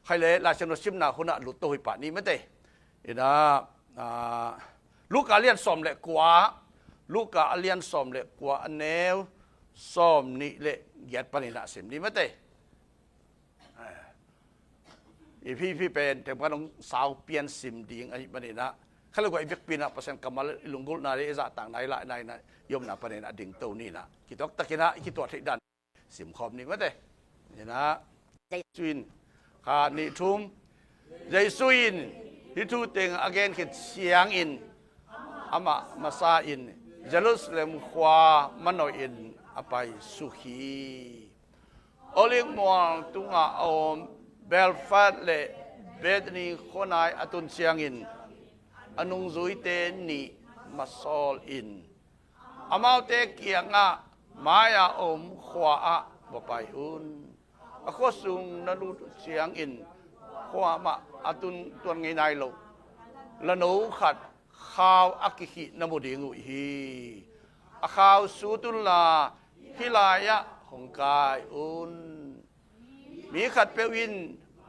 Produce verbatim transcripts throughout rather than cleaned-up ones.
Khai le Laisiangtho simna hunah lut to hi pah ni mate. Ina, ah, Luka a lian sawm le kua, Luka a lian sawm le kua a neu sawm nih le giat paninah sim ni mate. I phi phi pen tengpan hong sau pian sim ding ahi paninah kha le guai vekpinah Pasian kammal i lunggulhna le i zahtakna i laihna inah i omna paninah ding to ninah kituaktakinah i kituah theih dan simkhawm ni mate. Inah Jesu in kha nih thum, Jesu in hih thu teng a gen khit ciangin amah masa in Jerusalem khua manawh in a pai suk hi. Olive mual tungah a om Bethphage le Bethany khuanai a tun ciangin a nungzuite nih masawl in amaute kiangah mai-a om khua-ah va pai un. A khuasung na lut ciangin khua mah a tun tuan ngei nai lo lano khat khau a kikhih na mu ding uh hi. A khau sut unla hih lai-ah hong kai un. Mi khatpeuh in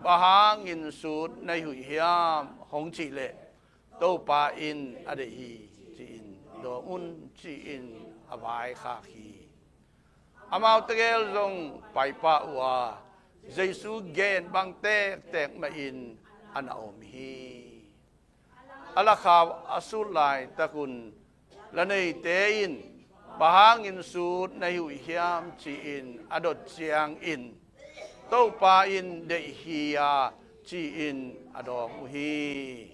bang hangin sut na hi uh hiam hong cih leh Topa in a deih hi ci-in dawng un ci-in a vaikhak hi. Amau tegel zong paipah uh a Jesu gen bang tektek mahin a na om hi. A lakhau a sut laitakun la neite in bang hangin sut na hi uh hiam ci-in a dot ciangin Topa in deih hi a ci-in a dawng uh hi.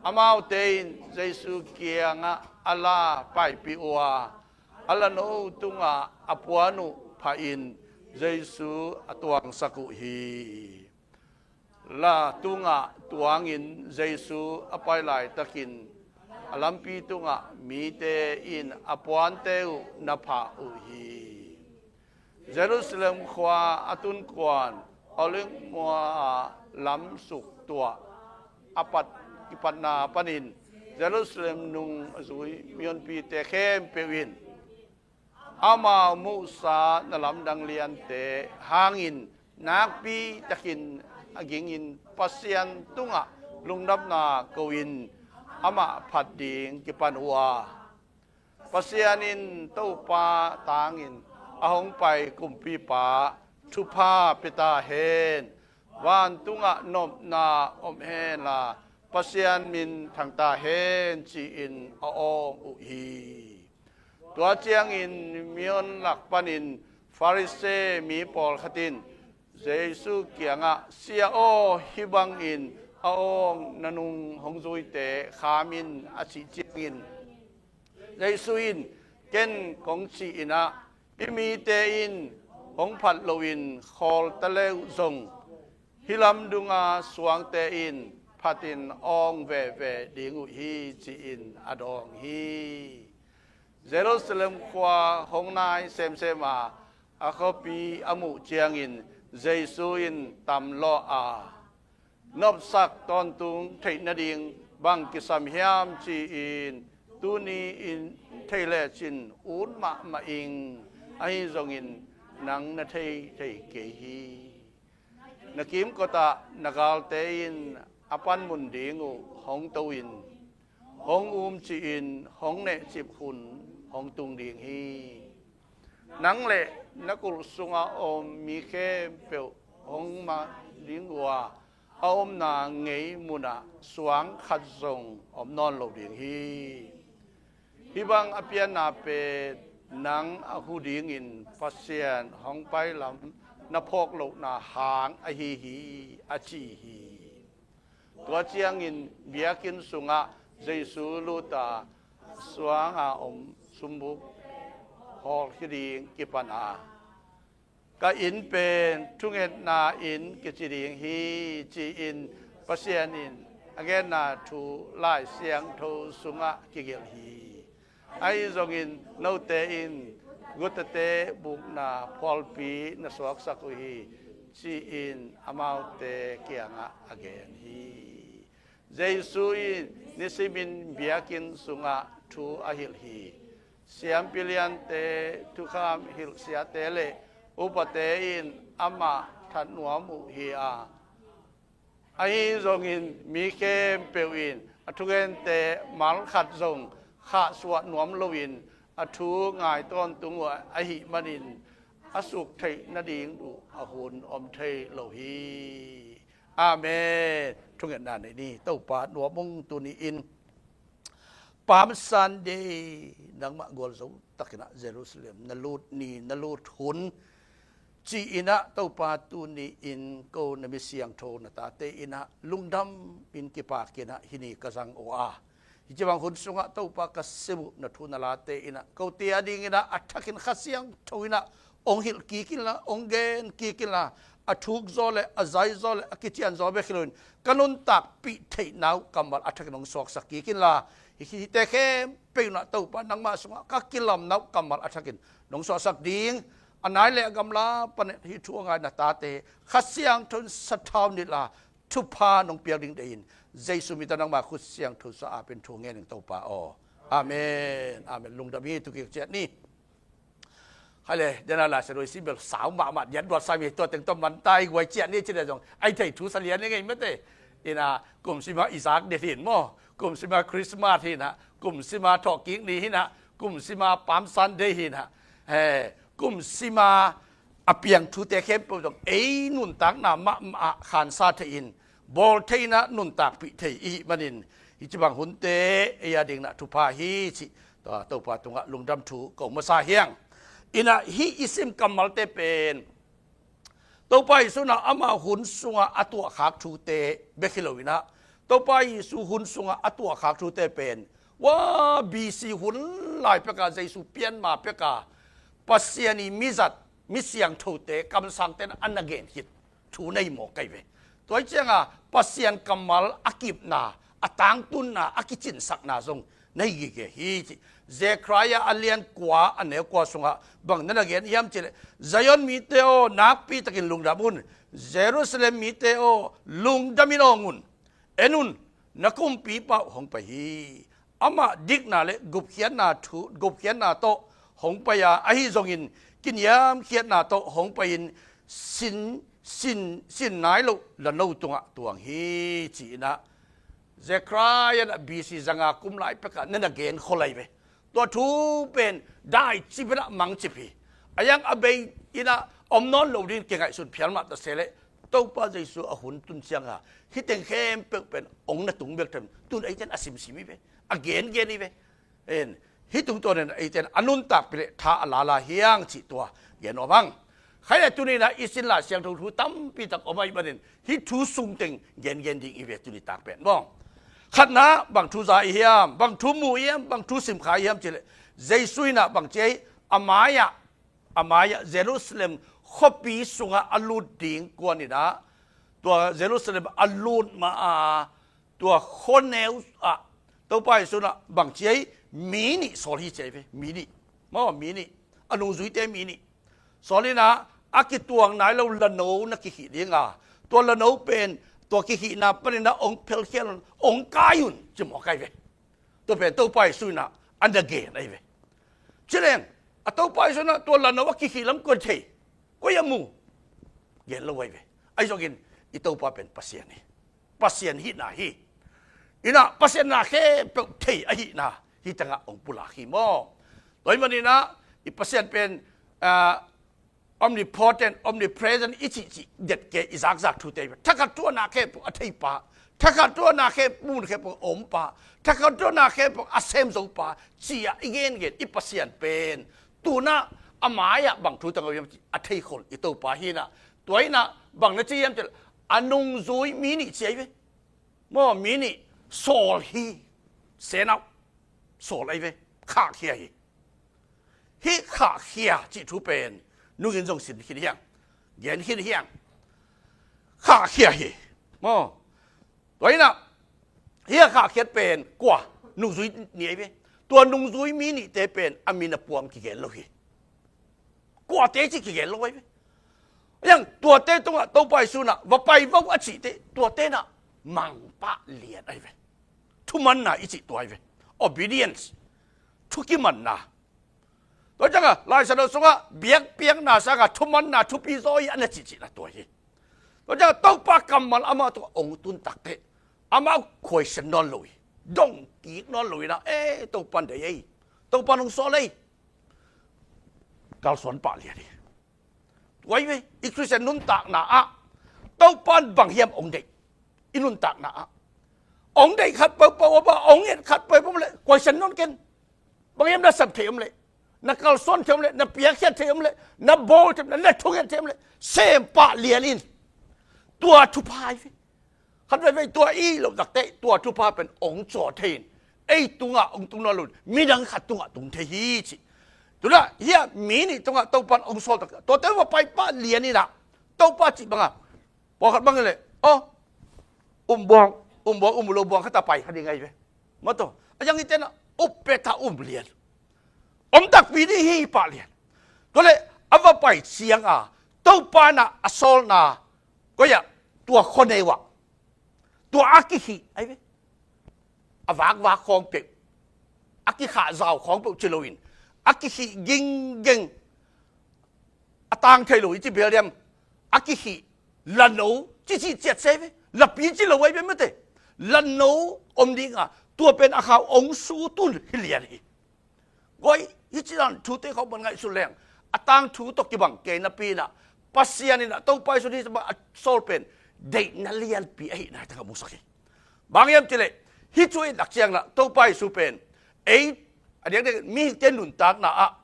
Amaute in Jesu kiangah a la paipih uh a a lano tungah a puan uh phahin Jesu a tuangsak uh hi. La tungah tuangin Jesu a pai laitakin a lampi tungah mite in a puante uh na phah uh hi. Jerusalem khua a tun kuan Olive mual lam suk tuah a pat kipatna panin Jerusalem nung a zui mihonpite khempeuh in amau muhsa na lamdang liante hangin nakpi takin a gingin Pasian tungah lungdamna ko-in amah phat ding kipan uh a, Pasian in Topa tangin a hong pai kumpipa thupha pia ta hen. Vantungah nopna om henla Pasian min thang ta hen ci-in a awng uh hi. Tua ciangin mihon lak panin Farisee mi pawlkhat in Jesu kiangah, Sia aw, hih bangin a awng na nung hong zuite kham in a cih ciangin Jesu in, Ken kong cih inah hih mite in hong phat loin khawl ta leuh zong hih lamdunga suangte in phatin awng veve ding uh hi ci-in a dawng hi. Jerusalem khua hong nai semsem a a khuapi a muh ciangin Jesu in tamlawh a, Nopsak tawntung theih nading bang kisam hiam ci-in tuni in thei lecin ut mahmah ing. Ahi zongin nang na thei thei kei hi. Na kimkotah na galte in a panmun ding uh hong to in hong um ci-in hong nehcip hun hong tung ding hi. Nang le na kulh sungah om mi khempeuh hong man ding uh a, a omna ngei munah suang khat zong om nawn lo ding hi. Hih bang a pianna pen nang a hu dingin Pasian hong pailam na phawk lohna hang ahi hi, a ci hi. Tua ciangin biakinn sungah Jesu lut a suanga om sumbuk hawlkhia ding kipan a, Ka inn pen thungetna inn kici ding hi, ci-in Pasian in a genna thu Lai Siangtho sungah kigelh hi. Ahi zongin note in gutate bukna phualpi na suaksak uh hi, ci-in amaute kiangah a gen hi. Jesu in nisimin biakinn sungah thu a hilh hi. Siampi liante, thukham hilhsiate le upate in amah that nuam uh hi a, Ahi zongin mi khempeuh in a thugente malkhat zong khahsuah nuam loin a thu ngai tawntung uh ahih manin a suk theih nading uh a hun om thei lo hi. Amen. Thungetna nei ni. Topa nuam ung. Tuni in Palm Sunday, nangmah gualzo takin ah Jerusalem na lut ni, na lut hun ci-in ah Topa tuni in ko na mi siangtho na tate in ah lungdam in kipak in ah hih ni ka zang uh a, hih ci bang hun sungah Topa ka sim uh na thu na late in ah kote a dingin ah a thakin Kha Siangtho in ah hong hilh kik inla, hong gen kik inla, a thuk zaw le a zai zaw le a kician zaw bek hi loin ka nuntakpih theihna uh kammal a thakin hong suaksak kik inla, hihte khempeuh in ah Topa nangmah sungah ka kilamna uh kammal a thakin nong suaksak ding, a nai le a gamla pan hih thu a ngai na tate Kha Siangtho in sathau nitla thupha nong piak ding deih in, Jesu min tawh nangma khut siangtho sa-a pen thu ngen ing Topa aw. Amen. Amen. Lungdam hi. Tu kik ciat ni. Hai le, dena Lai Siangtho i sim bel sau mahmah diat duat sa mi, tua teng tawh man ta i guai ciat ni ci le zong ai thei thu sa lian i ngei mate. Ina kum sima Isaac det hin maw, kum sima Christmas hin ah, kum sima thawhkik ni hin ah, kum sima Palm Sunday hin ah, he, kum sima a piang thute khempeuh zong ei nuntakna mahmah ah khansa thei in bawl thei in ah nuntakpih thei i hih manin hih ci bang hunte ei a dingin ah thupha hi cih Topa tungah lungdam thu ko masa hi ing. Ina hih i sim kammalte pen Topa Jesu in ah ama hun sungah a tuahkhak thute bek hi lo in ah, Topa Jesu hun sungah a tuahkhak thute pen wa B C hun lai pek a, Jesu pian ma pek a Pasian i mizat, mi siangthote, kamsangte in a na gen khit thu nei mawk ahi ve. Tua hi ciangin Pasian kammal a kipna, a tangtunna, a kicinsakna zong na hi gige hi ci. Zechariah a lian kua a neu kua sungah bang na na gen hiam cih leh, Zion mite aw, nakpi takin lungdam un. Jerusalem mite aw, lungdam in awng un. En un, na kumpipa uh hong pai hi. Amah dikna le gupkhiatna thu, gupkhiatna tawh hong pai a, ahi zongin kiniamkhiatna tawh hong pai-in sin, sin, sin nai loh lano tungah tuang hi ci-in ah Zechariah in ah B C zanga kum lai pek ah na na gen khol ahi ve. Tua thu pen dai cip in ah mang cip hi. A yang a bei in ah om nawn lo dingin kingaihsun phial mah ta se leh Topa Jesu a hun tun ciangin hih teng khempeuh pen ong na tung bek thei, tun eite in a simsim hi ve, a gengen hi ve. En, hih tungtawn in eite in a nuntakpih leh tha a lala hi ing cih tua gen nuam ing. Khai le tuni in ah i sin Lai Siangtho thu tampi tak om ahih manin hih thu sung teng gengen ding i hi ve tuni tak pen maw. Khatna, bang thu za i hiam, bang thu mu i hiam, bang thu simkha i hiam cih leh, Jesu in ah bang ci hiam, a mai-ah, a mai-ah Jerusalem khuapi sungah a lut ding kuan in ah, tua Jerusalem a lut ma-a, tua khuaneu ah Topa Jesu in ah bang ci hiam, mi nih sawl hi ci hi ve, mi nih. Maw, mi nih. A nungzuite mi nih sawl in ah, a kituang nai lo lano na kikhih ding a, tua lano pen tua kikhihna panin ah ong phelkhial un, ong kai un ci mawk ahi ve. Tua pen Topa Jesu in ah a na gen ahi ve. Ci leng, a Topa Jesu in ah tua lano a kikhih lam koi thei, koi a mu, gen lo ahi ve. Ahi zongin i Topa pen Pasian hi. Pasian hihna hi. In ah Pasian na khempeuh thei ahihna hih tengah ong pulak hi maw. Tua ahih manin ah i Pasian pen, ah, omnipotent, omnipresent i cihcih detkei i zakzak thute hi ve. Thakhat thu a na khempeuh a theipa, thakhat thu a na khempeuh, mun khempeuh a ompa, thakhat thu a na khempeuh a sem zopa ci-a i gengen i Pasian pen tu-in ah a mai-ah bang thu tang a hiam cih a thei khol i Topa hi in ah, tua in ah bang na ci hiam cih leh, a nungzui mi nih ci hi ve. Maw, mi nih sawl hi. Send out. Sawl ahi ve. Khahkhia hi. Hih khahkhia cih thu pen nungin zong sin khin hi ing, gen khin hi ing. Khahkhia hi. Maw. Tua in ah hih a khahkhiat pen kua, nungzui nih ahi ve. Tua nungzui mi nihte pen a min a puam kigen lo hi. Kuate cih kigen lo ahi ve. Yang tuate tungah Topa Jesu in ah va pai vo a cihte, tuate in ah mangpah lian ahi ve. Thumanna i cih tua ahi ve. Obedience. Thu kimanna. Tua ciangin Lai Siangtho sungah biakpiakna sangin thumanna thupi zaw hi a na cihcihna tua hi. Tua ciang Topa kammal amah tungah hong tun takteh, amah khuaisian nawn lo hi. Dong kik nawn lo hi na, eh, Topa in deih ei. Topa in hong sawl ei. Kalsuan pah lian hi. Tua hi ve, i Khristian nuntakna ah Topa in bang hiam hong deih. I nuntakna ah hong deih khat peuhpeuh om a, hong et khat peuhpeuh om leh khuaisian nawn ken. Bang hiam na sep thei om leh, na kalsuan thei om leh, na piakkhiat thei om leh, na bawl thei om leh, na thungen thei om leh, sem pah lian in. Tua thupha hi ve. Khat veivei tua i loh takteh tua thupha pen hong cawh thei in, ei tungah hong tung nawn lo in, midang khat tungah tung thei hi ci. Tunah hih mi nih tungah Topa in hong sawl takteh tuate va pai pah lian in ah, Topa cih bangah pawlkhat bang in leh, aw, um buang, um buang, um lo buang khat a pai kha ding ahi ve. Maw, tua a ciang hihte in ah up pet a um lian, om takpi ding hi pah lian. Tua leh a va pai ciang a, Topa in ah a sawlna koi ah, tua khuaneu ah, tua a kikhih ahi ve. A vakvak khawng peuh, a kikhahzau khawng peuh ci lo in, a kikhih ginggeng, a tang thei lo i ci bel diam, a kikhih lano ci ci ciat se ve. Lapi ci lo ahi ve mate. Lano om ding a, tua pen a khau hong sutun hi lian hi. Koi, hih ci dan thute khawng bang ngaihsun leng, a tangthu tawh kibang kei napi in ah, Pasian in ah Topa Jesu Khrist a sawl pen deihna lianpi ahihna hi tangah musak hi. Bang hiam cih leh, hih thu i et tak ciang in ah Topa Jesu pen, ei, a diakdiak mihingte nuntakna ah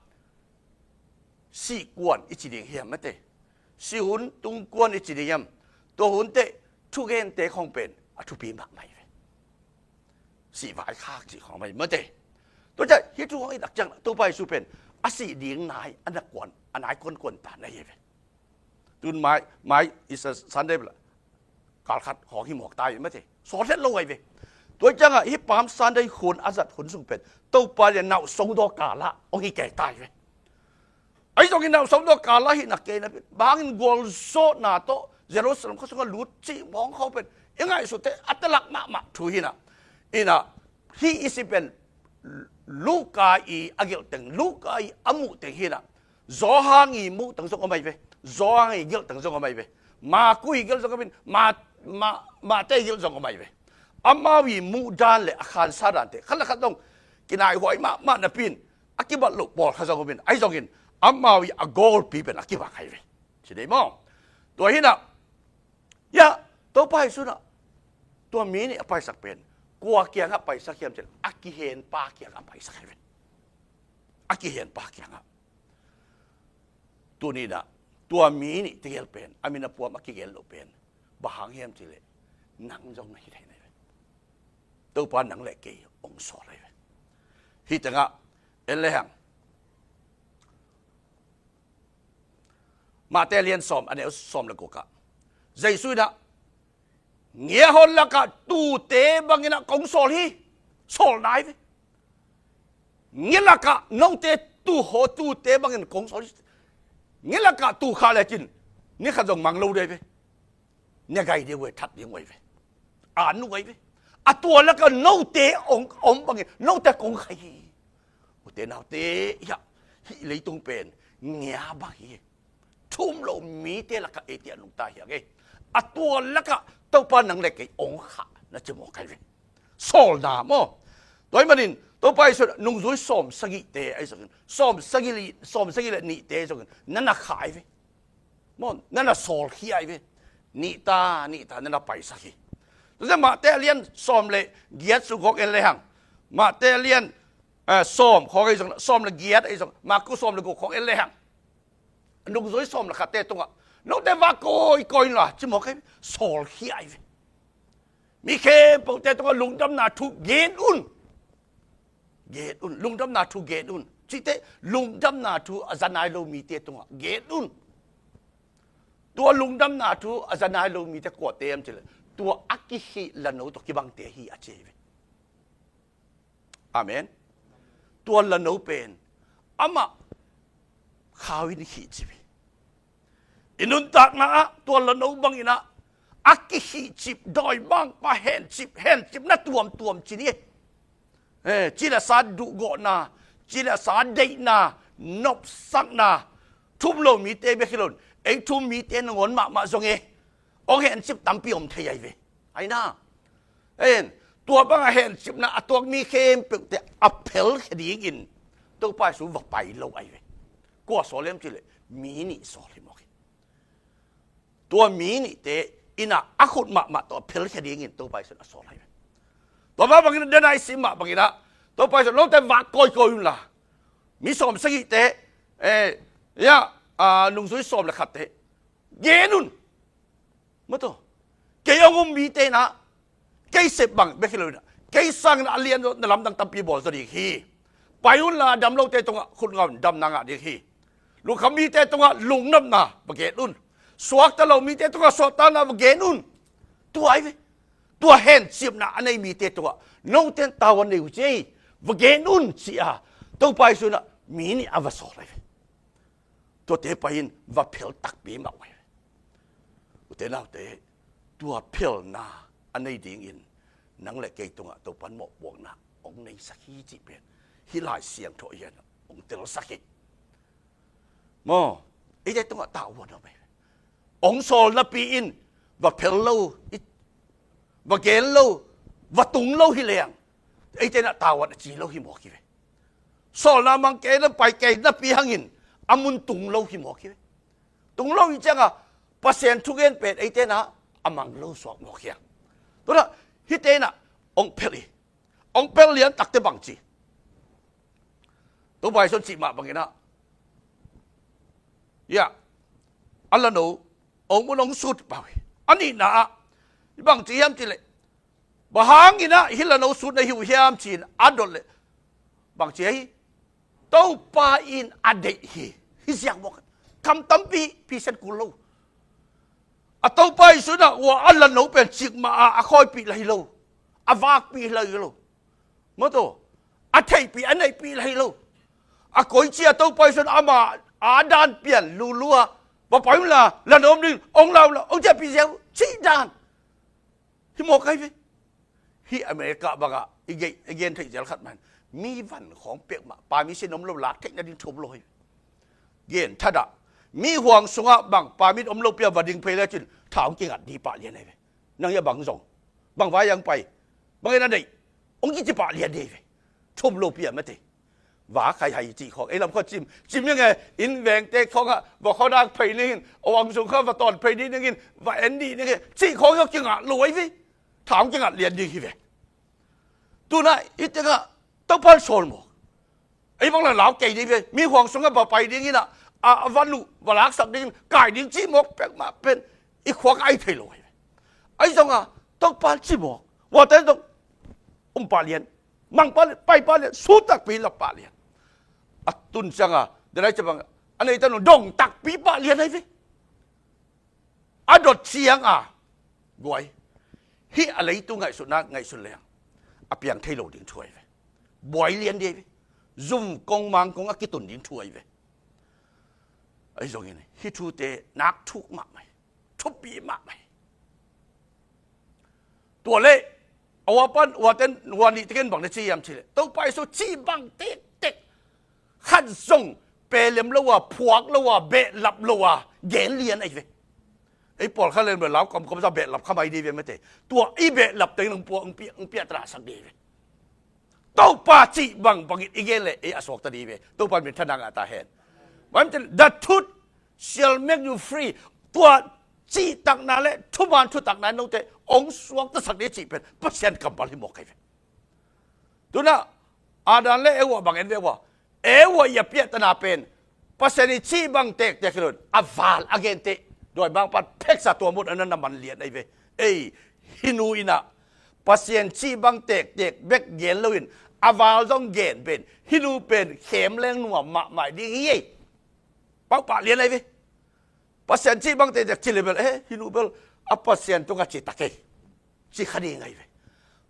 sihkuan i ci ding hiam mate, sihun tungkuan i ci ding hiam, tua hun teh thugente khawng pen a thupi mahmah hi ve. Sih vaikhak cih khawng mah hi mate. Tua ciang hih thu khawng i et tak ciang Topa Jesu pen a sih ding nai a na kuan, a nai kuankuan ta na hi ve. Tun mai, mai Easter Sunday bel kalkhat khawng hi mawk ta hi mate. Sawt het lo ahi ve. Tua ciangah hih Palm Sunday hun a zat hun sung pen Topa lian nauh songdaw kalah hong hi kei ta hi ve. Ahi zongin nauh songdaw kalah hihna kei napi, bang hangin gualzawhna tawh Jerusalem khua sungah lut cih mawng khawng pen i ngaihsut teh a telak mahmah thu hi in ah. In ah, hih i si pen Luka i a gelh teng, Luka i a muh teng hi in ah, Johan i muh teng zong om ahi ve. Johan i gelh teng zong om ahi ve. Marku i gelh zong om in, Ma, Ma, Mate i gelh zong om ahi ve. Amau i muh dan le a khansa dante khat le khat zong kinaihuai mahmah napi in, a kibat loh pawlkhat zong om in, ahi zongin amau i a gawlpi pen a kibang ahi ve. Ci dei maw? Tua hi in ah, ya, Topa Jesu in ah tua mi nih a paisak pen kua kiangah paisak hiam cih leh, a kihenpa kiangah paisak ahi ve. A kihenpa kiangah. Tuni in ah tua mi nih tegel pen a min a puam a kigel loh pen bang hang hiam cih leh, nang zong na hi thei na hi ve. Topa nang le kei hong sawl ahi ve. Hih tengah en le hang, Mate lian sawm, a neu sawm le guk ah, Jesu in ah, ngiahon lakah tuute bangin ah kong sawl hi. Sawl nai ve. Ngiah lakah note tu haw tuute bangin kong sawl hi. Ngiah lakah tu khah lecin ni khat zong mang lo dei ve. Nia gai ding uh e, that ding uh e ve. A nu uh e ve. A tua lakah note ong om bangin note kong khai hi. Ute naute, hiah, hih leitung pen ngia bang hi. Thum lo mite lakah eite a nungta hi a ngei. A tua lakah Topa nang le kei ong khah na ci mawk ahi ve. Sawlna maw. Tua ahih manin Topa Jesu nungzui sawm sagihte ahi zongin, sawm sagih le, sawm sagih le nihte ahi zongin na na khah ahi ve. Maw, na na sawlkhia ahi ve. Nihta nihta na na paisak hi. Tua ciang Mate lian sawm le giat sung khawng en le hang. Mate lian, eh, sawm khawng ahi zong, sawm le giat ahi zong, Marku sawm le guk khawng en le hang. Nungzui sawm le khatte tungah, note va kawikawi inla ci mawk ahi ve. Sawlkhia ahi ve. Mi khempeuhte tungah lungdamna thu gen un. Gen un, lungdamna thu gen un. Cihte, lungdamna thu a za nai lo mite tungah gen un. Tua lungdamna thu a za nai lo mite kuate hiam cih leh, tua a kikhih lano tawh kibangte hi a ci hi ve. Amen. Tua lano pen amah khau in khihcip hi. I nuntakna ah tua lano bangin ah a kikhihcip, dawimangpa hencip, hencipna tuamtuam ci ni. Eh, ci le sa duhgawhna, ci le sa deihna, nopsakna, thum lo mite bek hi lo in, ei thum mite nangawn mahmah zong e. Hong hencip tampi om thei ahi ve. Aina. En, tua banga hencipna a tuak mi khempeuhte a phelkhia dingin Topa Jesu va pai lo ahi ve. Kua sawl hiam cih leh mi nih sawl hi mawk hi. Tua mi nihte in a khut mahmah tawh a phelkhia dingin Topa Jesu in a sawl ahi ve. Tua mah bangin a dena i sim mah bangin ah Topa Jesu in note vak kawikawi unla, mi sawm sagihte, eh, ya, ah, nungzui sawm le khatte gen un. Maw taw, kei hong um mite in ah kei sep bang bek hi lo in ah kei sangin a lian zawh na lamdang tampi bawl zaw ding hi. Pai unla a dam lote tungah khut ngah un, damna ngah ding hi. Lungkham mite tungah lungnopna va gen un. Suakta lo mite tungah suahtakna va gen un. Tua ahi ve. Tua hencipna a nei mite tungah note in tavuan nei uh ci ei, va gen un ci-a Topa Jesu in ah mi nih a va sawl ahi ve. Tuate pai-in va phel takpi mah uh ahi ve. Ute naute, tua phelna a nei dingin nang le kei tungah Topa in mawhpuakna hong neisak hi cih pen hih Lai Siangtho in hong telsak hi. Maw, eite tungah tavuan a om ahi ve. Hong sawl napi in va phel lo, i, va gen lo, va tung lo hi leng eite in ah tavuan a ci lo hi mawk hi ve. Sawlna mang kei na pai kei napi hangin a mun tung lo hi mawk hi ve. Tung lo hi cianga Pasian thugen pen eite in ah a mang lo suak mawk hi a. Tua in ah hihte in ah hong phel hi. Hong phel lian takte bang ci, Topa Jesu in cih mah bangin ah, ya, a lano hong mun hong sut pah uh hi. A nihna ah bang ci hiam cih leh, bang hangin ah hih lano sut na hi uh hiam ci-in a dot leh bang ci hi. Topa in a deih hi. Hih ziak mawk, kam tampi phisian kul lo. A Topa Jesu in ah ua a lano pen cikmah a a khawipih la hi lo, a vakpih la hi lo. Maw taw, a theihpih a neihpih la hi lo. A koici a Topa Jesu in ama a dan pian lulu a, va pai unla lano om ding, hong la unla hong ciahpih ziau cih dan hi mawk ahi ve. Hih America bangah i gen, i gen theih zel khat mah in, mi van khawng pek mah permission om lo lak theih nading thu om lo hi. Gen thadah, mi huang sungah bang permit om lo pi a va ding phei lecin tha hong kingat ding pah lian ahi ve. Nang hi a bang zong, bang vai hong pai, bang in a deih, hong kici pah lian ding ahi ve. Thu om lo pi a mate. Va khai hai cih khawng ei lam khua cim cim ing e. Inn vengte khawngah va khuanak phei ning in, a huang sung khawngah va tawn phei ning in, va en dih ning e cih khawng hi a kingah lo ahi ve. Tha hong kingah lian ding hi ve. Tuna i tengah Topa in sawl mawk. Ei bang la lau kei ding ve. Mi huang sungah va pai ding in ah, a, a van uh va laksak ding in kai ding cih mawk pek mah pen i khuak ai thei lo ahi ve. Ahi zongah Topa in ci mawk. Vate zong um pah lian, mang pah lian, pai pah lian, sut takpi lap pah lian. A tun cianga denai ci bang a neite nung dong takpi pah lian ahi ve. A dot cianga guai, hih a leitung ngaihsutna ngaihsun leng a piang thei lo ding thu ahi ve. Buai lian ding ahi ve. Zum kong mang kong a kitun ding thu ahi ve. Ahi zongin hih thute nak thuk mahmah hi. Thupi mahmah hi. Tua leh a ua pan, ua ten, ua nih tekin bang na ci hiam cih leh, Topa Jesu cih bang tektek khat zong pelem lo a, phuak lo a, behlap lo a gen lian ahi ve. Ei pawlkhat lem lo lau kamkam sa behlap kha mai ding ve mate. Tua i behlap teng nang pua ang piah, ang piah tana sak ding ve. Topa cih bang bangin i gen leh ei a suakta ding ve. Topa min thana ngah ta hen. Bang ten, the truth shall make you free. Tua cihtakna le thuman thutakna note hong suaktasak ding cih pen Pasian kammal hi mawk ahi ve. Tuna Adam le Eva bang en ve ua, Eva i a piahtana pen Pasian i cih bang tektek hi lo in a val a genteh, dawimangpa'n pheksa tua mun a na man lian ahi ve. Ei, hih nu in ah Pasian cih bang tektek bek gen lo in a val zong gen pen hih nu pen khem leng nuam mahmah ding hi ei. Pau pah lian ahi ve. Pasian cih bang tektek ci le bel, eh, hih nu bel a Pasian tungah citak ei, ci kha ding ahi ve.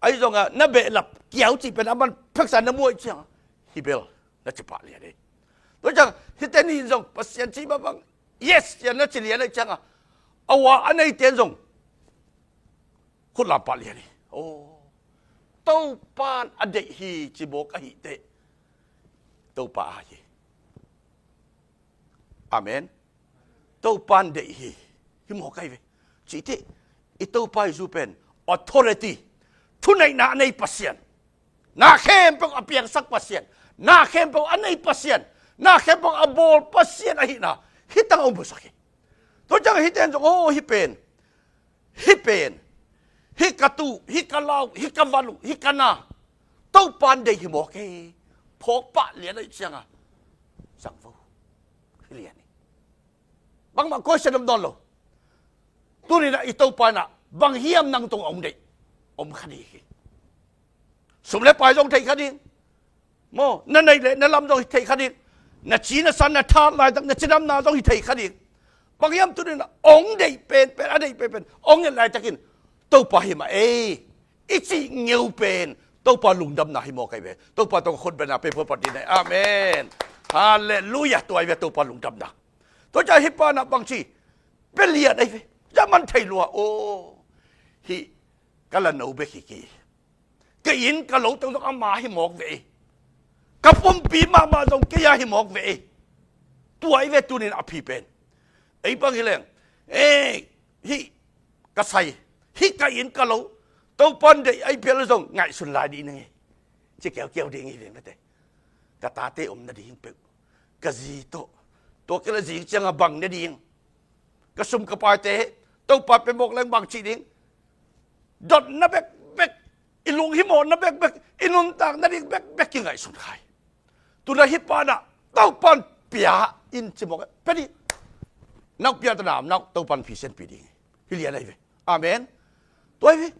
Ahi zongah na behlap kiau cih pen a man pheksa na muah ciangah hih bel na ci pah lian ei. Tua ciang hihte nih zong Pasian cih bang bang yes cian na ci lian ei ciangah a ua a neite zong khut lam pah lian ei. Oh, Topa'n a deih hi ci mawk ahih teh Topa a hi. Amen. Topa'n deih hi. Hi mawk ahi ve. Cih teh i Topa Jesu pen authority, thuneihna a nei Pasian, na khempeuh a piangsak Pasian, na khempeuh a nei Pasian, na khempeuh a bawl Pasian ahihna hih tangah hong musak hi. Tua ciang hihte in zong, aw, hih pen, hih pen, hih ka tu, hih ka lau, hih ka van uh, hih ka na, Topa in deih hi mawk e. Phawk pah lian ahih ciangah zang vo. Hih lian hi. Bangmah question om nawn lo. Tuni-in ah i Topa in ah bang hiam nang tungah hong deih om kha ding hi. Sum le pai zong thei kha ding. Maw, na neih le na lam zong thei kha ding. Na ci na san, na tha laitak, na cidamna zong hi thei kha ding. Bang hiam tuni-in ah hong deih penpen, a deih penpen hong et laitakin Topa hi mah ei, i cih ngeu pen Topa lungdamna hi mawk ahi ve. Topa tawh khut bengna pe phot phot ding hi. Amen. Halleluiah. Tua ahi ve Topa lungdamna. Tua ciang hih pa in ah bang ci, pia lian ahi ve. Zah man thei lua. Aw, hih ka lano bek hi kei. Ka inn ka lo tawh zong ama hi mawk ve ei. Ka pumpi mahmah zong kei a hi mawk ve ei. Tua ahi ve tuni-in a phi pen. Ei bang hi leng, ei, hih ka sai, hih ka inn ka lo, Topa in deih ahi phial zong ngaihsun lai ding hi. Ci keukeu ding hi veng mate. Ka tate om nading peuh, ka zi tawh, tua kei le zing ciangah bang nading, ka sum ka paite, Topa pia mawk leng bang cih ding. Dotna bekbek, i lunghimawhna bekbek, i nuntak nading bekbek kingaihsun kha hi. Tuna hih pa in ah Topa in pia in ci mawk, pia ding. Nau pia ta nam nau Topa in phi sianpi ding hi. Hih lian ahi ve. Amen. Tua ahi ve.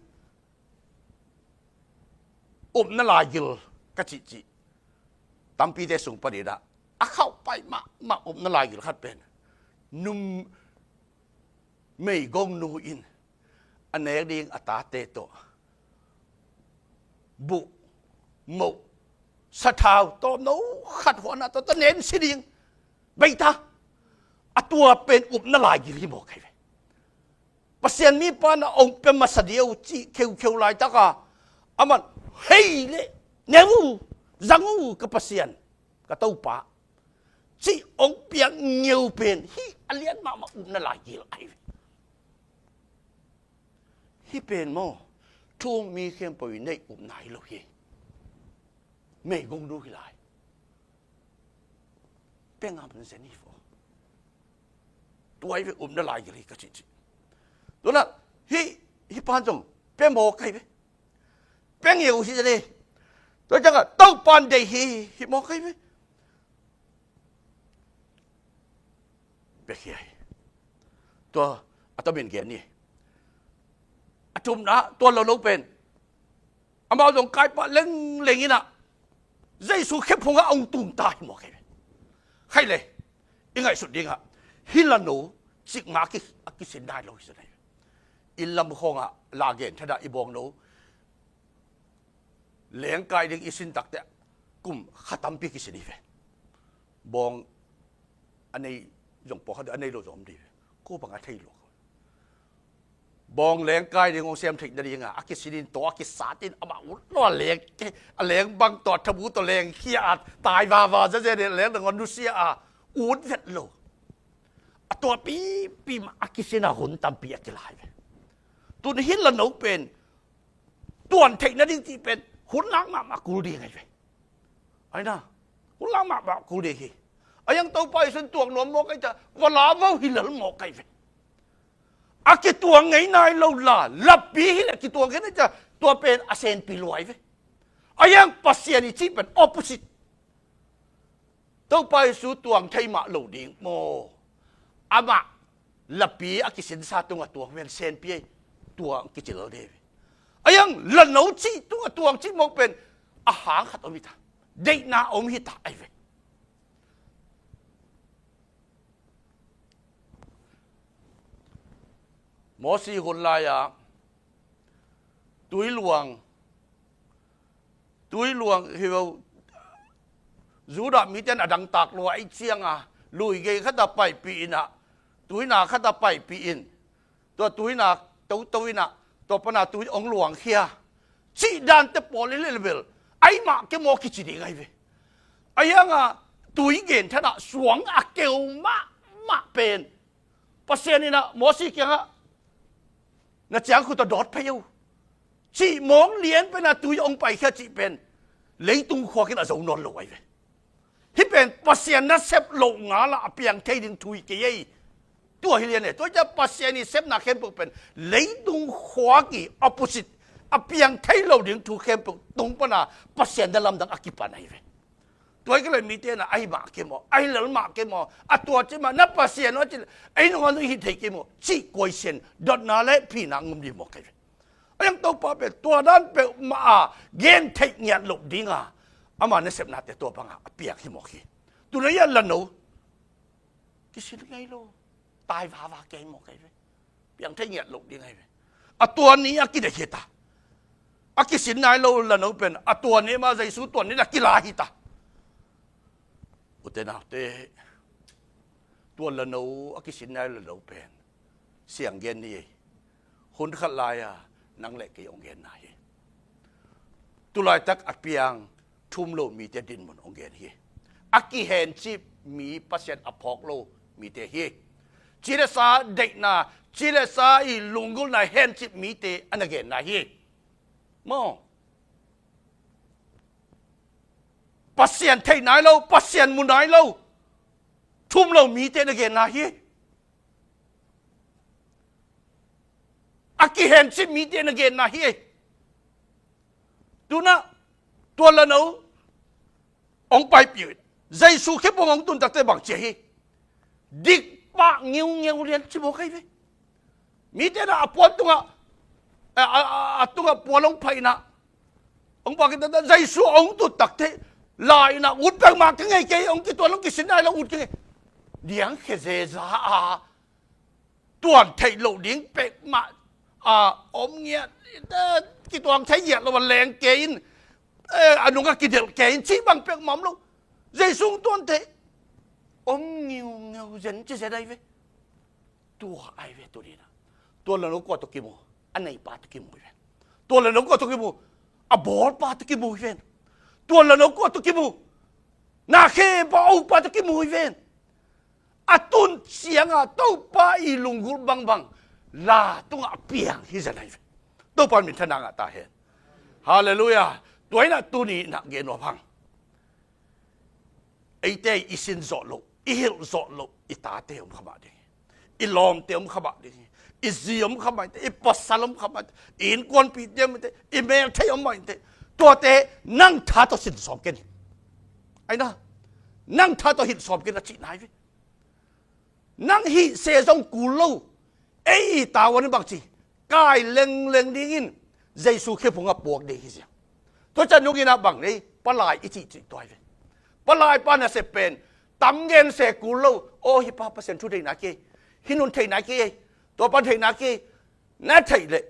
Upna laigil ka cihcih tampite sung panin ah a khauhpai mahmah upna laigil khat pen num meigongnu in a nek ding a tate tawh buh, moh, sathau tawmno khat huahna tawh tawh nen si ding. Beita. A tua pen upna laigil hi mawk ahi ve. Pasian mipa in ah hong pia masa ding uh cih kheukheu laitaka aman, hei le, ne uh, zang uh ka Pasian, ka Topa, cih hong piak ngeu pen hih a lian mahmah upna laigil ahi ve. Hih pen maw, thu-um mi khempeuh i neih upna hi lo hi. Meigongnu hi lai. Pia ngam zen hi vo. Tua ahi ve upna laigil hi ka cihcih. Tua in ah hih, hih pa in zong pia mawk ahi ve. Pia ngeu hi zen hi. Tua ciangah Topa in deih hi, hi mawk ahi ve. Pia khia hi. Tua a tomin gen ni. A thumna, tua lolo pen amau zong kaipah lengleng in ah Jesu khephungah hong tung ta hi mawk ahi ve. Khaih le, i ngaihsut dingah hih lano cikmah a ki, a kisin nai lo hi zen ahi ve. Inn lam khawngah la gen thadah i bawngno lengkai ding i sin takteh kum kha tampi kisin hi ve. Bawng a nei zong pawlkhat a nei lo zong om ding hi ve. Ko bang a thei lo. Bawng lengkai ding hong sem theih nadingah a kisin in tawh a kisat in amah ut lo a leng, a leng bang tawh a thabu tawh lengkhia a tai vava zazen in a leng nangawn nusia a ut vet lo. A tua pipi mah a kisin a hun tampi a kila hi ve. Tun hih lano pen tuan theih nading cih pen hun lang mahmah kul ding ahi ve. Aina, hun lang mahmah kul ding hi. A hiang Topa Jesu in tuak nuam mawk ahi ta, va la vo hi lel mawk ahi ve. A kituang ngei nai lo la, lapi hi le kituang ngei nai ta, tua pen a senpi lua ahi ve. A hiang Pasian i cih pen opposite. Topa Jesu tuang thei mah lo ding maw? Amah lapi a kisinsa tungah tuang ven senpi ei tuang kicil ding. A hiang lano cih tungah tuang cih mawk pen a hang khat om hi ta. Deihna om hi ta ahi ve. Mosi hun lai-a tui luang, tui luang hi lo, Judah mite in a dangtak lua ahi cianga lui gei khatah paipih inah, tuina khatah paipih in, tua tuina toto inah, tua pana tui hong luangkhia cih dante pawl i lelbel ahi mah kei maw kici ding ahi ve. A hianga tui genthanah suang a keu mahmah pen Pasian inah Mosi kiangah na ciang khut a dawt phei o. Cih mawng lian pen a tui hong paikhia cih pen leitung khuak in a zo nawn lo ahi ve. Hih pen Pasian nasep loh ngal ah a piang thei ding thu hi kei ei. Tua hi lian e, tua ciang Pasian i sepna khempeuh pen leitung khuak i opposite, a piang thei lo ding thu khempeuh tung pana Pasian na lamdang a kipan ahi ve. Tua hi kei le mite na ahi mah kei maw, ahi lel mah kei maw, a tua ci mah na Pasian aw ci le ei nung a nung hih thei kei maw cih kuaisian dotna le phina ngum ding mawk ahi ve. A yang Topa pen tua dan peuhmah a gen theih ngiat loh dinga ama nasepnate tua banga a piang hi mawk hi. Tuna ia lano kisin ngai lo, tai vava kei mawk ahi ve. Piang theih ngiat loh ding ahi ve. A tua ni a kidek hi ta. A kisin nai lo lano pen a tua ni ma Jesu tua ni a kila hi ta. Ute naute, tua lano a kisin nai lano pen siang gen ni ei. Hun khat lai-a nang le kei hong genna hi. Tulaitak a piang thum lo mite dinmun hong gen hi. A kihencip mi Pasian a phawk lo mite hi. Ci le sa deihna, ci le sa i lunggulhna hencip mite a na genna hi. Maw? Pasian thei nai lo, Pasian mu nai lo, thum lo mite na genna hi. A kihencip mite na genna hi. Tuna tua lano hong paipih uh in Jesu khepung hong tun takte bang ci a hi. Dik pah ngiungeu lian ci mawk ahi ve. Mite na a puan tungah a, a, a, a tungah puan hong phaina hong pah kei takte Jesu hong tut takte la ina ut peuhmah ka ngei kei, hong kituan hong kisin nai lo ut ka ngei. Diang khe zeza a tuan theih loh ding pekmah a om ngiat, kituang thei ngiat lo a leng kei in, a nungah kidelh kei in cih bang pekmah om lo. Jesu hong tuan thei om ngiungeu zen ci zen ahi ve. Tua ahi ve tu ni na. Tua lano kua tawh kimu? A neipa tawh kimu hi ven. Tua lano kua tawh kimu? A bawlpa tawh kimu hi ven. Tua lano kua tawh kimu? Na khepa opa tawh kimu hi ven. A tun cianga Topa i lunggulh bangbang la tungah a piang hi zen ahi ve. Topa minthanna ngah ta hen. Halleluiah. Tua inah tuni inah gen nuam hang. Eite i sin zawh loh, i hilh zawh loh i tate om kha mah ding hi. I lawmte om kha mah ding hi. I zi om kha mah inteh, i pasal om kha mah inteh, i innkuanpihte om inteh, i melthei om mah inteh. Tuate nang tha tawh sin sawm ken hi. Aina, nang tha tawh hilh sawm ken a cihna hi ve. Nang hih se zong kul lo. Ei i tavuan in bangci kai lengleng dingin Jesu khephungah puak ding hi zia. Tua ciang nunginah bang nei palai i cihcih tuai ve. Palai pa nasep pen tam gen se kul lo. Aw, hih pa Pasian thu theihna kei, hih nun theihna kei, tua pan theihna kei. Na theih leh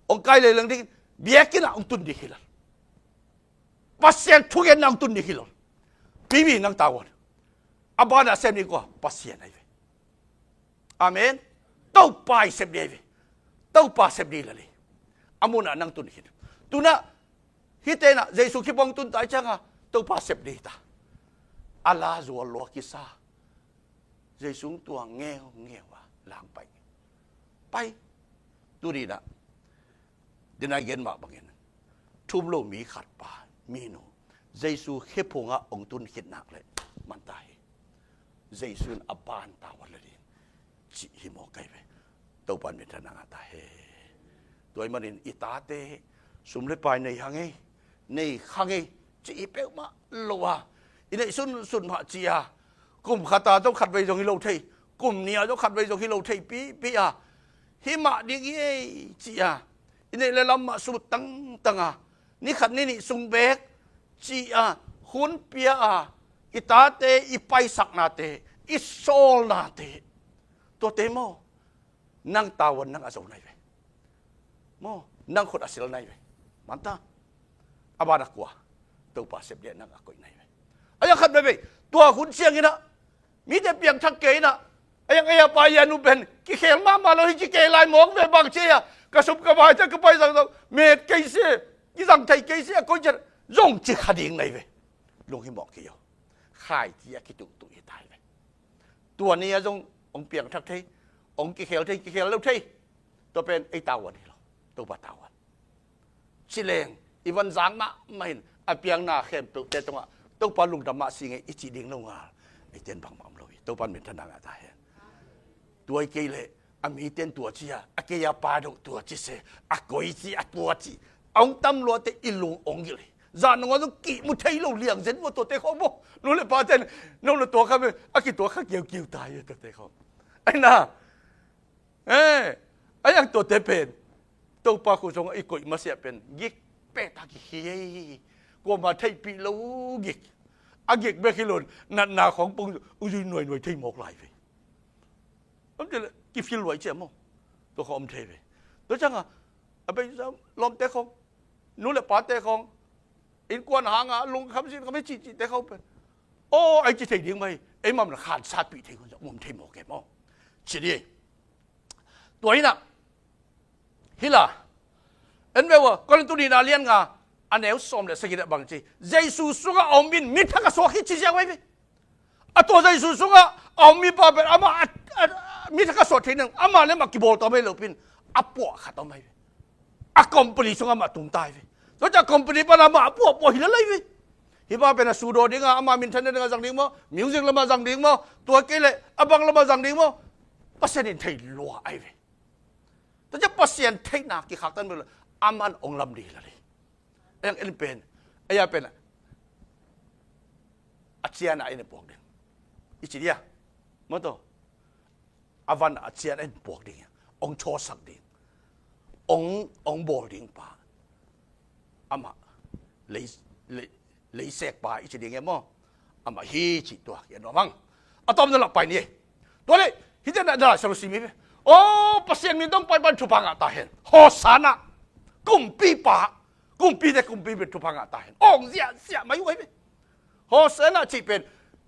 hong kai lengleng dingin biakinnah hong tun ding hi lo. Pasian thugenna hong tun ding hi lo. Pipi nang tavuan a banah sem ding kua? Pasian ahi ve. Amen. Topa i sep ding ahi ve. Topa sep ding lel hi. A munah nang tun hi. Tunah hih tenah Jesu khipong tun ta i cianga Topa sep ding hi ta. A la zual lua kisa Jesu hong tuang ngeungeu a lang pai. Pai. Tuninah dinai gen mah bangin thum lo mi khat pa minu Jesu khephungah hong tun khit nak leh man ta hi. Jesu in a ban tavuan la ding cih hi mawk ahi ve. Topa in minthanna ngah ta hen. Tua ahih manin i tate sum le pai nei hang ei, nei khang ei cih hi peuhmah lo a, i neih sunsun mah ci a, kum khata zong khatvei zong hi lo thei, kum nia zong khatvei zong hi lo thei pipi a, hih mah ding hi ei ci a, i neih le lam mah sut tangtang a, ni khat ni nih sung beek ci a, hun pia a, i tate i paisaknate, i sawlnate, tuate maw nang tavuan nang a zo nai ve. Maw nang khut a sil nai ve. Manta a banah kua? Topa sep ding nang a koih nai ve. A ya khat veivei tua hun cianginah mite piangthak kei inah a yang ei a pa i a nu pen kikhel mahmah lo hi ci kei lai mawk ve. Bang ci a ka sum ka pai ta ka pai zangzang met kei se, kizang thei kei se a koi ciat zong ci kha ding nai ve. Lung hi mawk kei o. Khaiti a kituhtuh hi ta hi ve. Tua ni a zong hong piangthak thei, hong kikhel thei, kikhel lo thei. Tua pen ei tavuan hi lo. Topa tavuan. Ci leng i van zang mahmah in a piangna khempeuhte tungah Topa lungdam mah si ngei i cih ding lo ngal. Eite in bangmah om lo hi. Topa in minthanna ngah ta hen. Tua hi kei leh a mite in tua ci a, a kei a pa dong tua ci se, a koi ci, a tua ci, a hong tam luate i lung hong gilh hi. Zan nungah zong kihmu thei lo liang zen maw tuate khawng maw. Nu le pate in no le tua kha me a kituak kha kiukiu ta hi tuate khawng. Ahi na. Eh, a yang tuate pen Topa khut sungah i koih masiah pen gik pek ta gik hi ei. Kuamah theihpih lo gik. A gik bek hi lo in natna khawng pong uzui nuainuai thei mawk lai ve. Om te le kifil luai cia maw. Tua khawng om thei ve. Tua ciangah a bei lawmte khawng, nu le pate khawng, innkuan hanga lungkham sinkham hi cihcihte khawng pen aw ai ci thei ding mah hi. Ei mam le khansatpih thei hun zong om thei mawk e maw. Ci ni. Tua hi na. Hi la. En ve ua Korintu nihna lian nga a neu sawm le sagih ah bang ci, Jesu sungah a om in mi thak a suak hi ci ziau ai ve. A tua Jesu sungah a om mipa pen amah a, a, a, mi thak a suak thei nang amah le amah kibawl ta om ai lo pin a puah khat om ai ve. A company sungah amah tung ta ai ve. Tua ciah company pan amah a puahpuah hi lel ai ve. Hih pa pen a sudaw dinga amah minthanna dinga zang ding maw, music lamah zang ding maw, tua kei leh a bang lamah zang ding maw, Pasian in thei lua ai ve. Tua ciah Pasian theihna kikhaktan bek lo, aman ong lam dih lel hi. Eng en pen, ei a pen a cian a en puak ding. I ci dia. Maw taw. A van a cian a en puak ding. Ong thawsak ding. Ong, ong bawl ding pa. Amah lei, lei, leisek pa i ci ding e maw. Amah hi ci tua hi a nuam hang. A tawm na lak pai ni. Tua leh hih cian a na lai sa lo si mi ve. Aw Pasian min tawh pai pan thupha ngah ta hen. Hosanna. Kumpipa. Kumpite kumpi pen thupha ngah ta hen. Ong ziahziah mai uh ai ve. Hosanna cih pen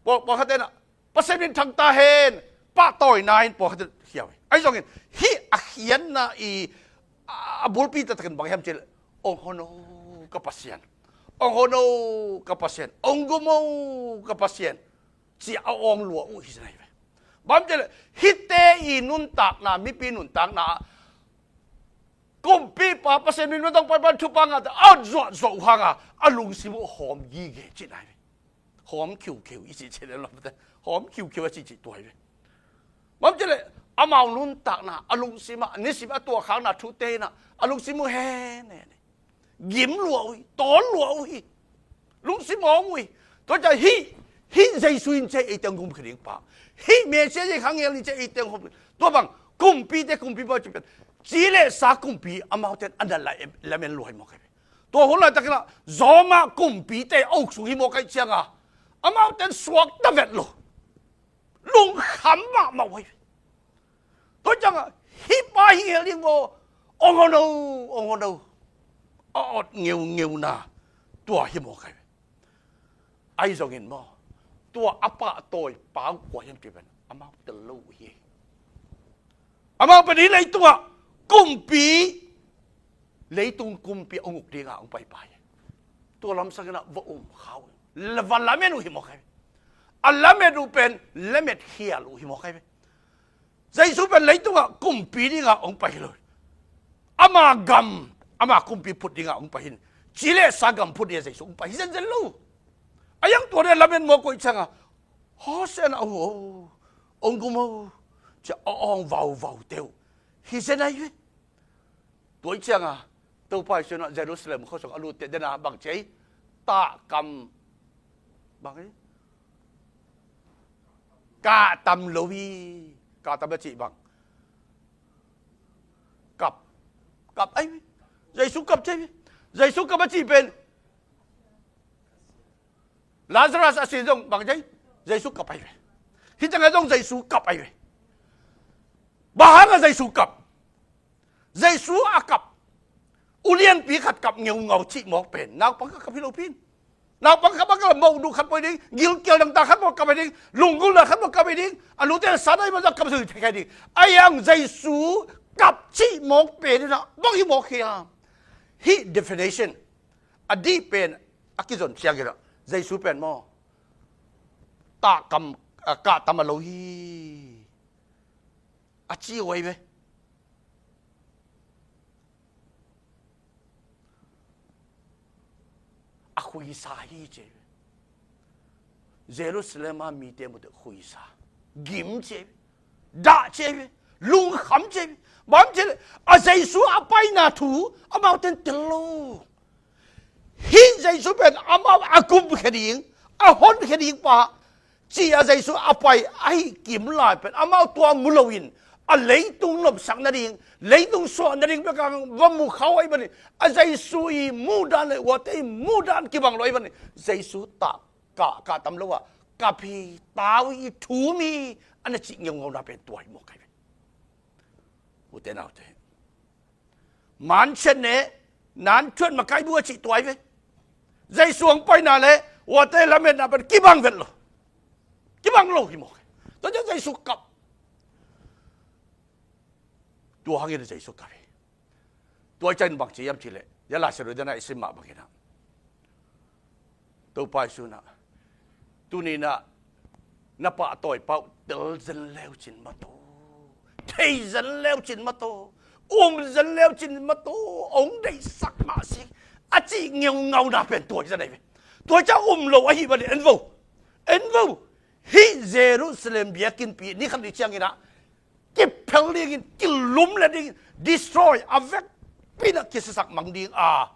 pawlkhat te na Pasian min thang ta hen. Pahtawina in pawlkhat te khiau hi. Ahi zongin hih a khiatna i a bulpi taktakin bang hiam cih leh ong hon o ka Pasian. Ong hon o ka Pasian. Ong gum o ka Pasian. Ci a awng lua uh hi zen ahi ve. Bang hiam cih leh hihte i nuntakna, mipi nuntakna ah kumpipa Pasian min tawh pai pan thupha ngah ta a zuahzuah uh hanga a lungsim uh hawm gige cihna hi ve. Hawm khiukhiu i cih cih leh lamte hawm khiukhiu a cih cih tua hi ve. Bang hiam cih leh amau nuntakna a lungsim ah nisim a tuahkhakna thute in ah a lungsim uh hen hen hi. Gim lua uh hi, tawn lua uh hi. Lungsim awng uh hi. Tua ciah hih, hih Jesu in ciah eite hong gumkhia ding pa. Hih Messiah Jesu khang hial in ciah eite hong gumkhia. Tua bang kumpite kumpipa ci pen ci le sa kumpi amaute in a na lamen lua hi mawk ai ve. Tua hun laitakin ah Roma kumpite a uk sung hi mawk ai cianga amaute in suakta vet lo. Lungkham mahmah uh ai ve. Tua ciangah hih pa hi hial ding maw. Ong hon o, ong hon o. A awt ngeungeuna tua hi mawk ai ve. Ahi zongin maw tua a pahtawi pa uh kua hiam cih pen amau tel lo uh hi. Amau pen hih leitungah kumpi, leitung kumpi a uk dinga hong paipai hi. Tua lamsang inah va um kha uh hi. Va lamen uh hi mawk ai ve. A lamen uh pen lamet khial uh hi mawk ai ve. Jesu pen leitungah kumpi dinga hong pai hi lo. Ama gam, ama kumpi phut dinga hong pai hi. Ci le sa gam phut dinga Jesu hong pai hi zenzen lo. A yang tua dinga lamen mawk uh i cianga Hosanna uh o, ong gum o, ci a awng vauvau teuh hi zen ai ve. Tua i cianga Topa Jesu in ah Jerusalem khuasung a lutte dena bang ci ai? Tahkam bang hi? Kahtam lo hi. Kahtam a cih bang? Kap. Kap ai ve. Jesu kap ci ai ve. Jesu kap a cih pen Lazarus a sin zong bang ci ai? Jesu kap ai ve. Hih cianga zong Jesu kap ai ve. Bang hanga Jesu kap? Jesu a kap, ulianpi khat kap ngeungau cih mawk pen naupang kap hi lo pin. Naupang kap a kap mawk duh khat mawk ding, gilkial dangtak khat mawk kap hi ding, lunggulhna khat mawk kap hi ding, a lute sa dai mawk kap zui thei kha ding. A yang Jesu kap cih mawk pen inah bang hi mawk hiam? Hih definition a dih pen a kizon ciang inah Jesu pen maw tahkam, ah, kahtam a lo hi. A ci uh ai ve. khuisa hi ci. Jerusalem a mite mute khuisa, gim ci, dah ci, lungkham ci. Bang ci le, a Jesu a paina thu amaute in tel lo. Hih Jesu pen amau a gumkhia ding, a honkhia ding pa, ci-a Jesu a pai ahi kim lai pen amau tua mu loin, a leitung lomsak nading, leitung suah nading bek a va mu khau ahi manin, a Jesu i muhdan le uate i muhdan kibang lo ahi manin, Jesu ta kah, kah tam lo a, ka phi tau i thum hi, a na cih ngeungauna pen tua hi mawk ahi ve. Ute naute, man chet ne, nan thuat makai bu a cih tua hi ve. Jesu hong paina le uate lametna pen kibang vet lo. Kibang lo hi mawk. Tua ciang Jesu kap. Tua hangin Jesu kap hi. Tua ciangin bang ci hiam cih leh, ya Laisiangtho dena i sim mah bangin ah, Topa Jesu in ah, tuni in ah na pahtawi pa uh tel zen leu cin mataw, thei zen leu cin mataw, um zen leu cin mataw, hong deihsak mah si, a cih ngeungauna pen tua hi zen ahi ve. Tua ciang um lo ahi manin en vo, en vo. Hih Jerusalem biakinnpi ni khat ni ciangin ah kiphel dingin, kilumlet dingin, destroy, a vekpi in ah kisiasak mang ding a,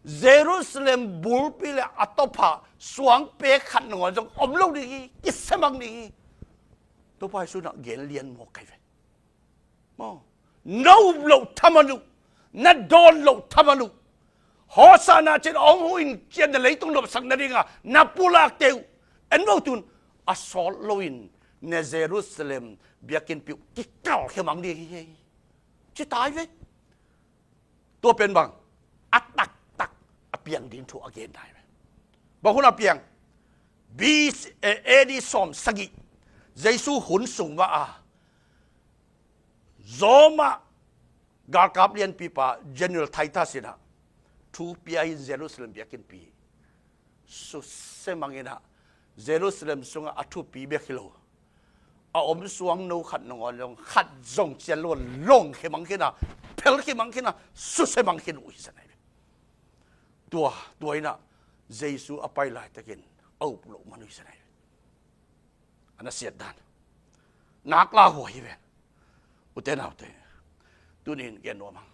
Jerusalem bulpi le a tawpah suangpek khat nangawn zong om lo ding hi, kisia mang ding hi. Topa Jesu in ah gen lian mawk ahi ve. Maw, na up loh thaman uh, na dawn loh thaman uh, Hosanna ci-in hong huh in ci-a na leitung nopsak nading a na pulakte uh, en vo, tun a sawt loin na Jerusalem biakinnpi uh kikalkhia mang ding hi, ci ta hi ve. Tua pen bang, a taktak a piang ding thu a gen ta hi ve. Bang hun a piang? B C, eh, A D sawm sagih, Jesu hun sung mah a, Roma galkap lianpipa General Titus in ah thu pia in Jerusalem biakinnpi susia mang in ah, Jerusalem sungah a thupi bek hi lo, a om suangno khat nangawn zong, khat zong cian lo, longkhia mang khin a, phelkhia mang khin a, susia mang khin uh hi zen ahi ve. Tua, tua in ah Jesu a pai laitakin a up loh man uh hi zen ahi ve. A na siat dan, nak la huai hi ve. Ute naute, tunin gen nuam hang.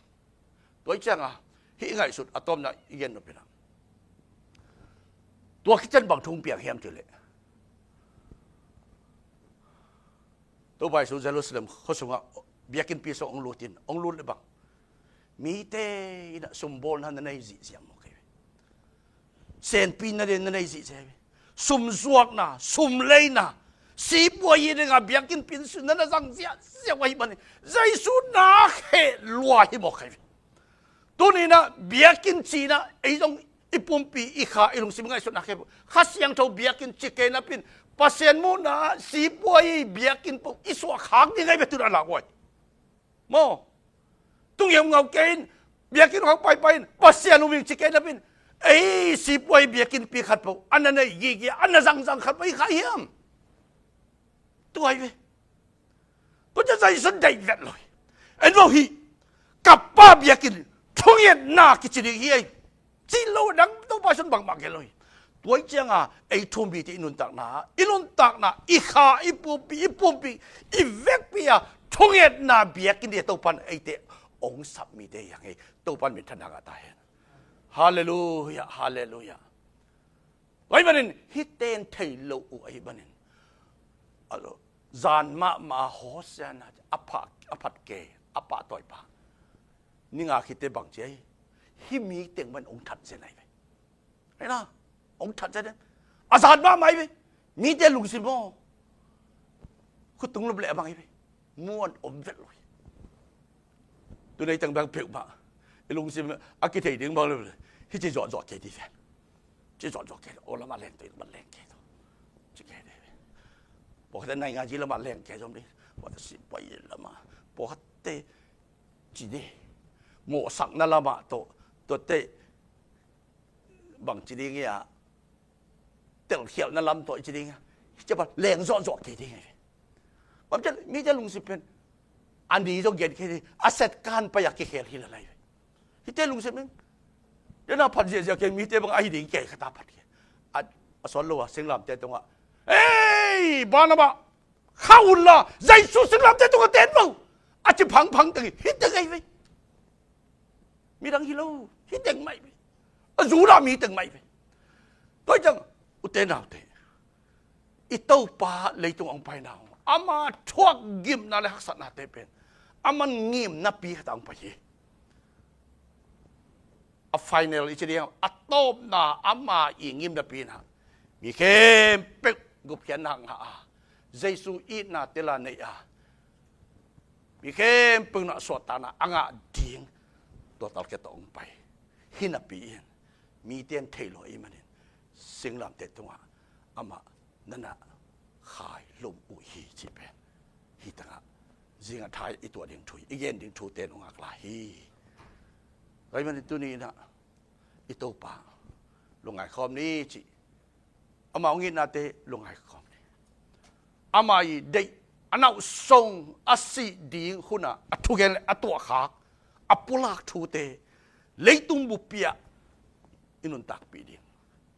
Tua hi cianga hih ngaihsut a tawpna i gen nop in ah, tua khit ciang bang thu hong piang hiam cih leh, Topa Jesu Jerusalem khua sungah biakinnpi sungah hong lut in, hong lut le bang, mite in ah sumbawlna na nei zihziah mawk ahi ve. Senpi na den na nei zihziah ahi ve. Sumzuakna, sumleina, sipuai hi ding a biakinnpi sung na na zang ziahziah uh ahi manin, Jesu na kheh lua hi mawk ahi ve. Tuni in ah biakinn cih in ah ei zong i pumpi, i kha, i lungsim ngaihsutna khempeuh, Kha Siangtho biakinn ci kei napi in, Pasian muhna ah sipuai biakinn peuh i suah khak ding ahi ve, tun a lauhuai. Maw, tung hiam ngau kei in, biakinn khawng paipai in, Pasian uh ming ci kei napi in, ei sipuai biakinnpi khat peuh a na nei gige, a na zangzang khat peuh i kha hiam? Tua hi ve. Tua ciang Jesu deih vet lo hi. En vo, hih ka Pa biakinn thungetna kici ding hi ei, ci lo dang Topa Jesu in bangmah gen lo hi. Tua hi cianga ei thu um mite i nuntakna, i nuntakna, i kha, i pumpi, i pumpi, i vekpi a thungetna biakinn ding Topa in eite hong sap mite hi hang ei. Topa in minthanna ngah ta hen. Halleluiah, halleluiah. Tua ahih manin hihte in thei lo uh ahih manin, a lo, zan mahmah a Hosanna a pha, a phat kei, a pahtawi pa ni nga khit teh bang ci ahi, hih mi teng mah in hong that zen ahi ve. Hei na, hong that zen ahi. A zan mahmah ahi ve. Mite lungsim maw, khutung lum leh a bang hi ve. Muan om vet lo hi. Tun ei teng bang peuhmah i lungsim a kithei ding bang lo hi. Hih ci zuahzuah kei dih ven. Ci zuahzuah kei dih. O, lamah leng tawh, lamah leng kei tawh, ci kei dih ven. Pawlkhatte naingan ci lamah leng kei zom dih. Pawlkhatte sipuai lamah, pawlkhatte ci dih. Mawhsakna lamah tawh, tuate bang ci ding hi a, telkhialhna lam tawh i ci ding hi a, hih ci a pan leng zawhzawh kei ding hi ve. Bang ci a, mite lungsim pen a ni zong gen kei ding, a set kan pai a kikhel hi lalai ve. Hihte lungsim in Tena phat ziahziah kei, mite bang ahi ding kei khat a phat kei. A, a sawt lo a singlamte tungah, "Ei, Barnabas, khah unla, Jesu singlamte tungah ten vo," a ci phangphang teng hi, hi teng ahi ve. Midang hi lo, hi teng mah hi ve. A Judah mi teng mah hi ve. Tua hi ciang, ute naute, i Topa leitung hong paina hong, ama thuak gimna le haksatnate pen, aman ngimnapi khat hong pai hi. A final i ci ding, a tawpna ama i ngimnapi in ah, mi khempeuh gupkhiatna ngah a, Jesu itna tela nei a, mi khempeuh in ah suahtakna a ngah ding, tua talkia tawh hong pai. Hi napi in, mite in thei lo ahih manin, singlamte tungah amah na na khailum uh hi cih pen, hi tangah zingah thai i tuah ding thu hi, i gen ding thute nungak lai hi. Tua ahih manin tuni in ah i Topa lungngai khawm ni cih, ama hong itnate lungngai khawm ni. Ama i deih, a nauhsong a sih ding hunah a thugen le a tuahkhak, a pulak thute leitung buppi ah i nuntakpih ding,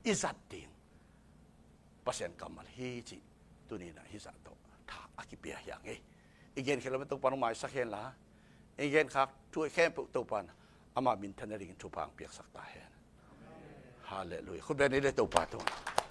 i zat ding Pasian kammal hi cih tuni in ah hih zah tawh tha a kipia hi hang hi. I genkhiat loh pen Topa in hong maisak hen la, i genkhak thu khempeuh Topa in ama minthanna dingin thupha hong piaksak ta hen. Halleluiah. Khut beng ni le Topa tungah.